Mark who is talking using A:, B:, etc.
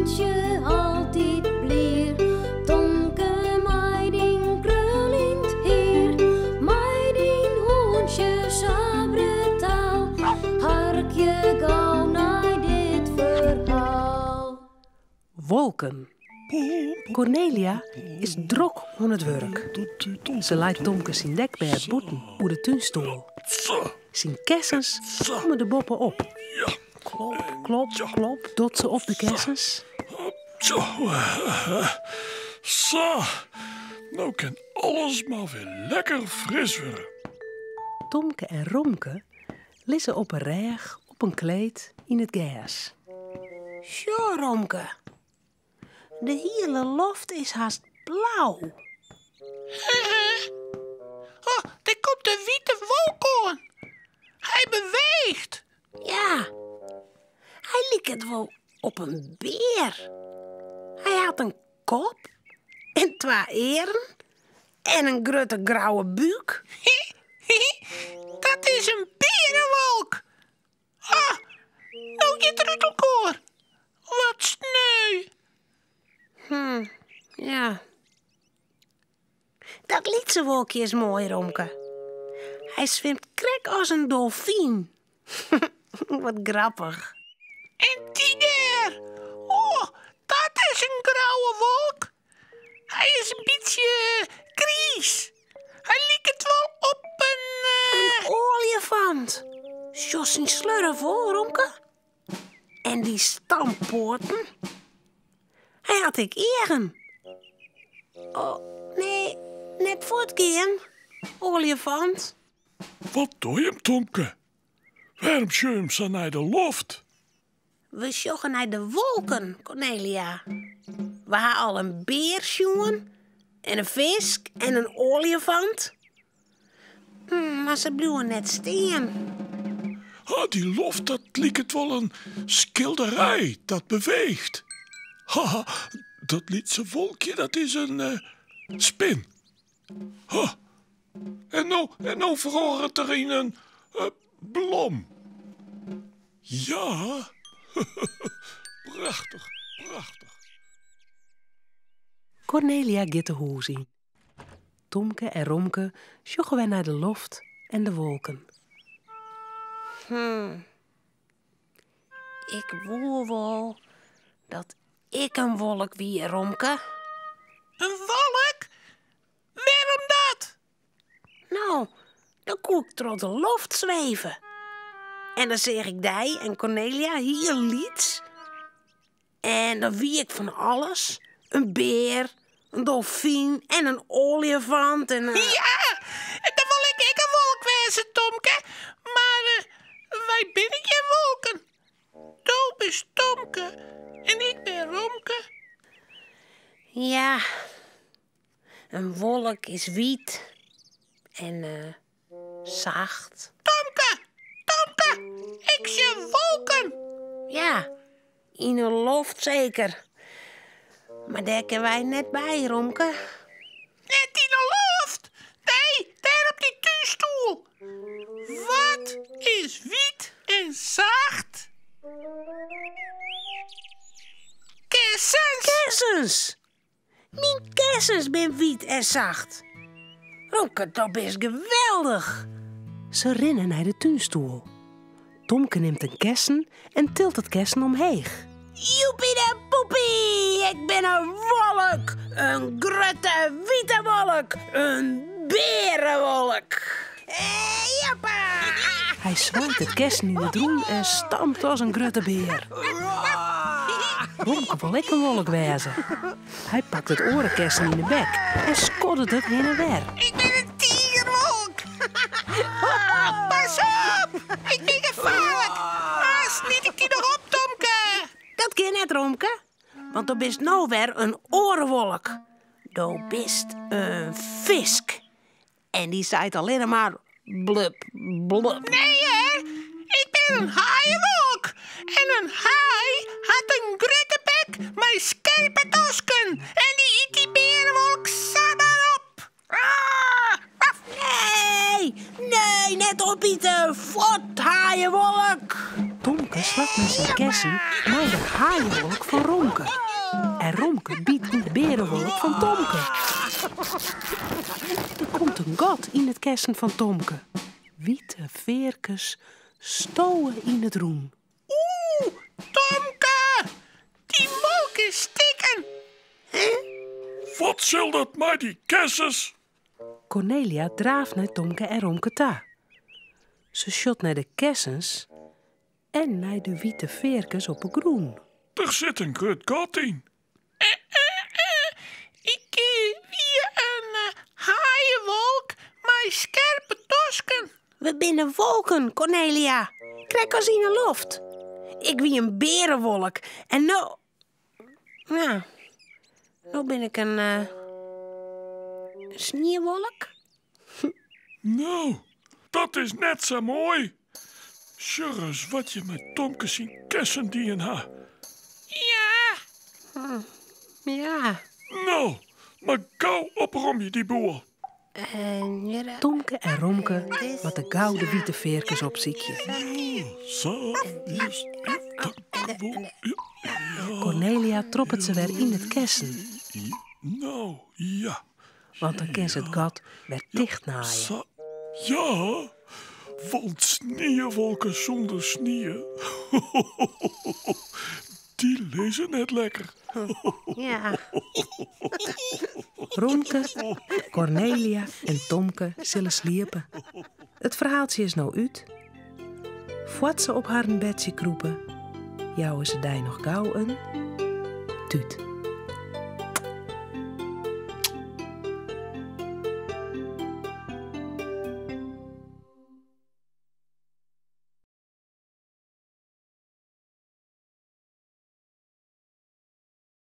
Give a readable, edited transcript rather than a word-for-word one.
A: hûntsje altyd blier. Tomke mei dyn kruljend hier, mei dyn hûntsje sa brutaal. Harkje gau nei dit ferhaal.
B: Wolken. Kornelia is drok oan it wurk. Se leit Tomke syn dekbêd bûten oer de túnstoel. Syn kessens komme der boppe-op. Klop, klop, klop, docht se op de kessens.
C: Sa, no kin alles mar wer lekker fris wurde.
B: Tomke en Romke lizze op 'e rêch op in kleed yn it gers. Sjoch, Romke, de hiele loft is hast blau.
D: Oh, der komt in wite wolk oan. Hy beweecht.
B: Ja, hy liket wol op in bear. Hy hat in kop en twa earen en in grutte grauwe búk.
D: Dat is in bearewolk. Ah, no giet er út elkoar. Wat sneu.
B: Ja. Dat lytse wolkje is moai, Romke. Hy swimt krekt as in dolfyn. Wat grappich.
D: En dy dêr! Oh, dat is in grauwe wolk. Hy is in bytsje griis. Hy liket wol op in.
B: In oaljefant. Sjochst syn slurf wol, Romke? En dy stamppoaten. Hy hat ek eagen. Oh, nee, net fuortgean, oaljefant.
C: Wat doe jim, Tomke? Wêrom sjogge jim sa nei de loft?
B: We sjogge nei de wolken, Kornelia. We ha al in bear sjoen en in fisk en in oaljefant. Mar se bliuwe net stean.
C: Ah, dy loft, dat liket wol in skilderij dat beweecht. Haha, dat lytse wolkje, dat is in spin. Ha. En no, en no feroaret er yn in blom. Ja, prachtich, prachtich.
B: Kornelia giet de hûs yn. Tomke en Romke sjogge wer nei de loft en de wolken. Ik woe wol dat ik in wolk wie, Romke.
D: In wolk? Wêrom dat?
B: No, dan koe ik troch de loft sweve. En dan seach ik dy en Kornelia hiel lyts. En dan wie ik fan alles. In bear, in dolfyn en in oaljefant en...
D: Ja, en dan wol ik ek in wolk wêze, Tomke. Mar wy binne gjin wolken. Do bist Tomke en ik bin Romke.
B: Ja, in wolk is wyt en sacht.
D: Tomke, Tomke, ik sjoch wolken.
B: Ja, yn 'e loft seker. Mar dêr kinne wy net by, Romke.
D: Net yn 'e loft? Nee, dêr op dy túnstoel. Wat is wyt en sacht? Kessens!
B: Kessens! Myn kessens bin wyt en sacht. Romke, do bist geweldich! Se rinne nei de túnstoel. Tomke nimt in kessen en tilt it kessen omheech. Joepie de poepie, ik bin in wolk! In grutte wite wolk! In bearewolk! Joppa! Hy swaait it kessen yn it rûn en stampt as in grutte bear. Romke wol ek in wolk wêze. Hy pakt it oare kessen yn 'e bek en skoddet it hinne en wer.
D: Ik bin in tigerwolk. Pas op! Ik bin gefaarlik. Aanst yt ik dy noch op, Tomke.
B: Dat kin net, Romke. Want do bist no wer in oare wolk. Do bist in fisk. En dy seit allinne mar blub, blub.
D: Nee hè, ik bin in haaiewolk. En in haai hat in grutte bek mei skerpe tosken. En dy yt dy bearewolk samar op. Ah, af.
B: Nee, nee, net opite. Fuort, haaiewolk. Tomke Tomke slacht mei syn kessen nei de haaiewolk fan Romke. En Romke byt yn de bearewolk fan Tomke. Der komt in gat yn it kessen fan Tomke. Wite fearkes stowe yn it rûn.
D: Oeh, Tomke! Dy wolk is stikken!
C: Wat sil dat mei dy kessens?
B: Kornelia draaft nei Tomke en Romke ta. Se sjocht nei de kessens en nei de wite fearkes op 'e grûn.
C: Der sit in grut gat yn.
D: Ik wie in haaiewolk mei skerpe tosken.
B: We binne wolken, Kornelia. Krekt as yn 'e loft. Ik wie in bearewolk en no. Ja, no bin ik in sniewolk.
C: No, dat is net sa moai. Sjoch ris wat je mei Tomke syn kessen dien ha.
D: Ja.
B: Ja.
C: No, mar gau opromje dy boel.
B: Tomke en Romke moatte gau de wite fearkes opsykje. Kornelia troppet se wer yn it kessen.
C: No, ja.
B: Want dan kin se it gat wer tichtnaaie.
C: Ja, want sniewolken sûnder snie, dy lizze net lekker.
B: Ja. Romke, Kornelia en Tomke sille sliepe. It ferhaaltsje is no út. Foar't se op harren bedsje krûpe, jouwe se dy noch gau in tút.